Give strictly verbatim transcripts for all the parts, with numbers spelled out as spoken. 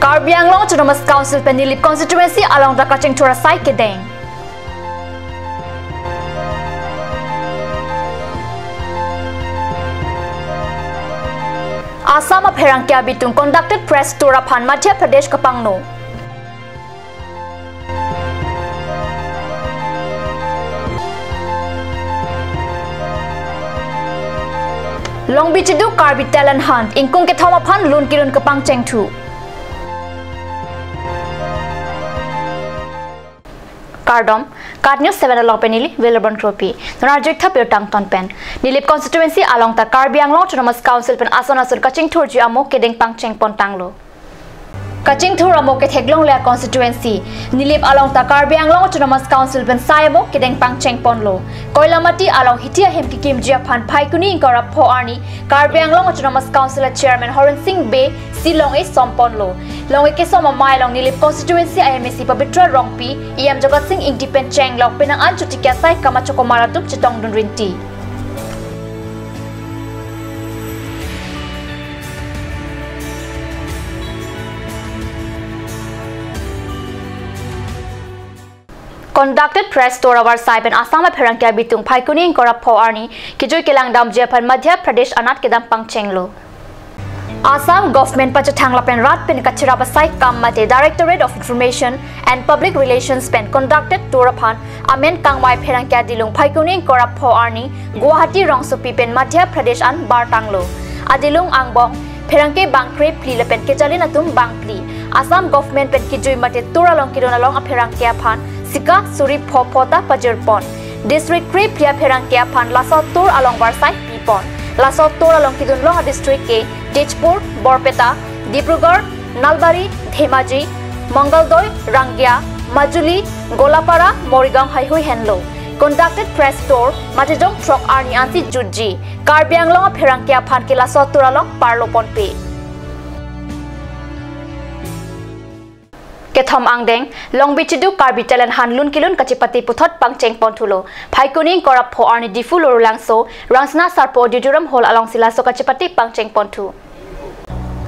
Karbi Anglong Autonomous Council pen Nilip constituency along ta kachingthur asai kedeng. Assam apherangke abitung conducted press tour aphan Madhya Pradesh kapangno. Longbi Chidu Karbi Talent Hunt, ingkung kethom aphan lun kelun kapangcheng thu. Kardom, KAT News seven along pen neli Wilbon Kropi. Non arjuik thap pirtang ton pen. Nilip constituency along ta Karbi Anglong Autonomous Council pen ason ason kachingthurji amo kedeng pangcheng pon tanglo. Kachingthur amo ketheklongle a constituency. Nilip along ta Karbi Anglong Autonomous Council pen sai amo kedeng pangcheng ponlo. Koilamati along hithi ahem kekimji aphan Phaikuni ingkoi ra pho arni Karbi Anglong Autonomous Council a Chairman Horen Sing Bey si long-e som ponlo. Long-e kesom amei along Nilip constituency a MAC Pabitra Rongpi, EM Jagat Sing Engti pen chenglok penang an chotiki asai kamachokomar atum chetongdun rinti. Conducted press tour avarsai pen Assam apherangke abitung Phaikuni ingkoi ra pho arni kejui kelang damji aphan Madhya Pradesh anat kedam pangchenglo. Assam government pachethang lapen rat pen kachirap asai kam mate Directorate of Information and Public Relations pen conducted tour aphan amen kangvai pherangke adilung Phaikuni ingkoi ra pho arni Guwahati rongsopi pen Madhya Pradesh an bar tanglo. Adilung angbong pherangke bang krephli lapen kejalen atum bang phli. Assam government pen kejui mate tour along kedun along apherangke aphan sika suri pho pho ta pajir pon. District krephli apherangke aphan laso tour along varsai pi pon. Laso tour along kedun long a district ke Tezpur, Borpeta, Dibrugarh, Nalbari, Dhemaji, Mangaldoy, Rangia, Majuli, Golapara, Morigaon haihui henlo. Conducted press tour mate jong throk arni ansi jutji. Karbi Anglong apherangke aphan ke laso tour along parlo ponpe. Kethom angdeng, Longbi Chidu Karbi Talent Hunt lun kelun kachepate puthot pangcheng pon thulo. Phaikuni ingkoi ra pho arni Diphu Lorulangso, Rangsina Sarpo Auditorium Hall alongsi laso kachepate pangcheng pon thu.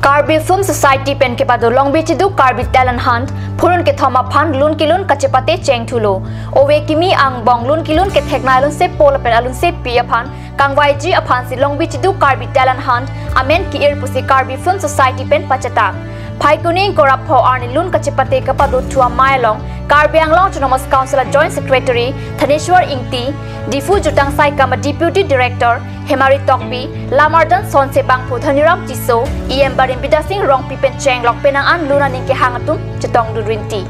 Karbi Film Society pen kepado Longbi Chidu Karbi Talent Hunt, phurun kethom aphan lun kelun kachepate cheng thulo. Ove kimi angbong lun kelun kethek nai alunsepo lapen alunsepi aphan kangvaiji aphansi Longbi Chidu Karbi Talent Hunt amen ke-ir pusi Karbi Film Society pen pachetang. Phaikuni ingkoi ra pho arni lun kachepate kapado thu amei along Karbi Anglong Autonomous Council a Joint Secretary Thaneswar Engti, Diphu Jutang Saikam a Deputy Director Hemari Tokbi, Lamarjan Sonse Bangphu, Dhaniram Tisso, EM Barim Bidya Sing Rongpi pen chenglok penang an lun aning kehang atum chetongdun rinti.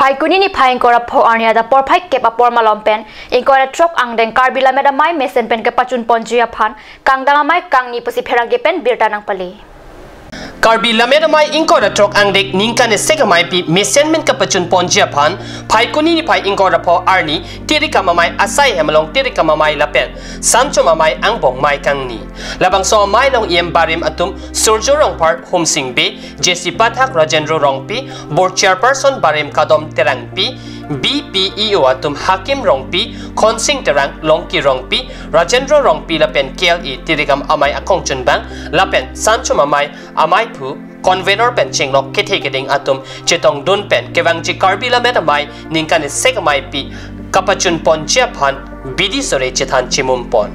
Phaikuni niphai ingkoi ra pho arni adap porphai kep apor malom pen ingkoi ra throk angdeng Karbi Lammet Amei mesen pen kepachun ponji aphan kangdang amei kangni pusi pherangke pen birta nangpale. Karbi Lammet Amei ingkoi ra throk angdeng ningkan esek ameipi mesen pen kepachun ponji aphan Phaikuni niphai ingkoi ra pho arni tirikam amei asai hem along tirikam amei lapen sanchom amei angbong mei kangni. Labangso amei along EM barim atum Surjo Rongphar, Hum Sing Bey, J C Pathak, Rajendra Rongpi, Board Chairperson Barim Kadom Terangpi, B P E O atum Hakim Rongpi, Khonsing Terang, Longki Rongpi, Rajendra Rongpi lapen K L A tirikam amei akongchunbang lapen sanchom amei, ameiphu, convener pen chenglok kethe keding atum chetongdun pen kevangji Karbi Lammet Amei ningkan esek ameipi kapachun ponji aphan bidi sore chethan chimum pon.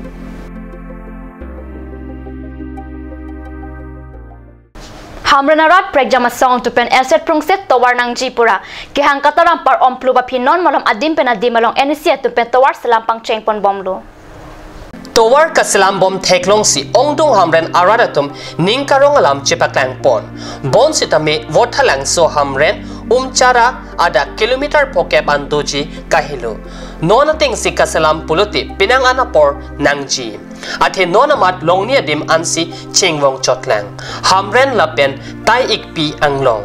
Hamren arat prekjam asong atum pen erset prungset tovar nangji pura kehang kataram par omplu baphi non malom adim pen adim along N E C atum pen tovar selam pangcheng pon bomlo. Tovar kaselam bom theklongsi ongdung Hamren arat atum ning karong alam chepaklang pon. Bonsitame Vothatlangso Hamren Umchara adak kilometer phokep an doji kahelo. Non atengsi kaselam pulote penang an apor nangji. Athe non amat longni adim ansi chingvong chotlang. Hamren lapen tai-ikpi anglong.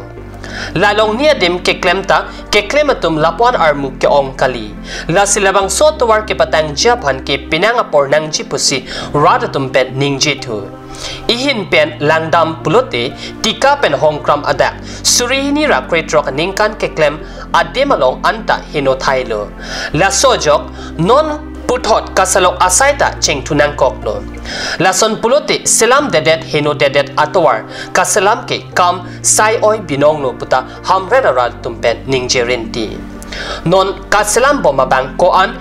La longni adim keklem ta, keklem atum lapuan armu ke-ong kali. Lasi labangso atovar kepatangji aphan ke penang apor nangji pusi rat atum pen ningjithu. Ihin pen langdam pulote Tika pen Hongkram adak suri hini ra krethrok aningkan keklem adim along anta heno thailo. Laso ajok non puthot kasalok asai ta chingthu nangkoklo. Lason pulote selamdedet henodedet atovar kaselam ke kam sai-oi binonglo puta Hamren arat atum pen ningje rinti. Non kaselam bom abang ko-an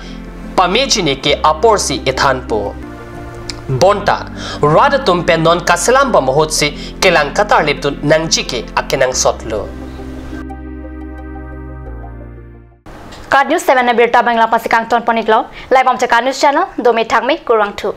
pamejine ke aporsi ethanpo. Bonta rat atum pen non kaselam bom ahutsi kelang katarlipdun nangji ke akenangsotlo. KAT News seven abirta abang la-ansi kangton pon-iklo. Laibom cha KAT News channel, dome thakme, kurvangthu.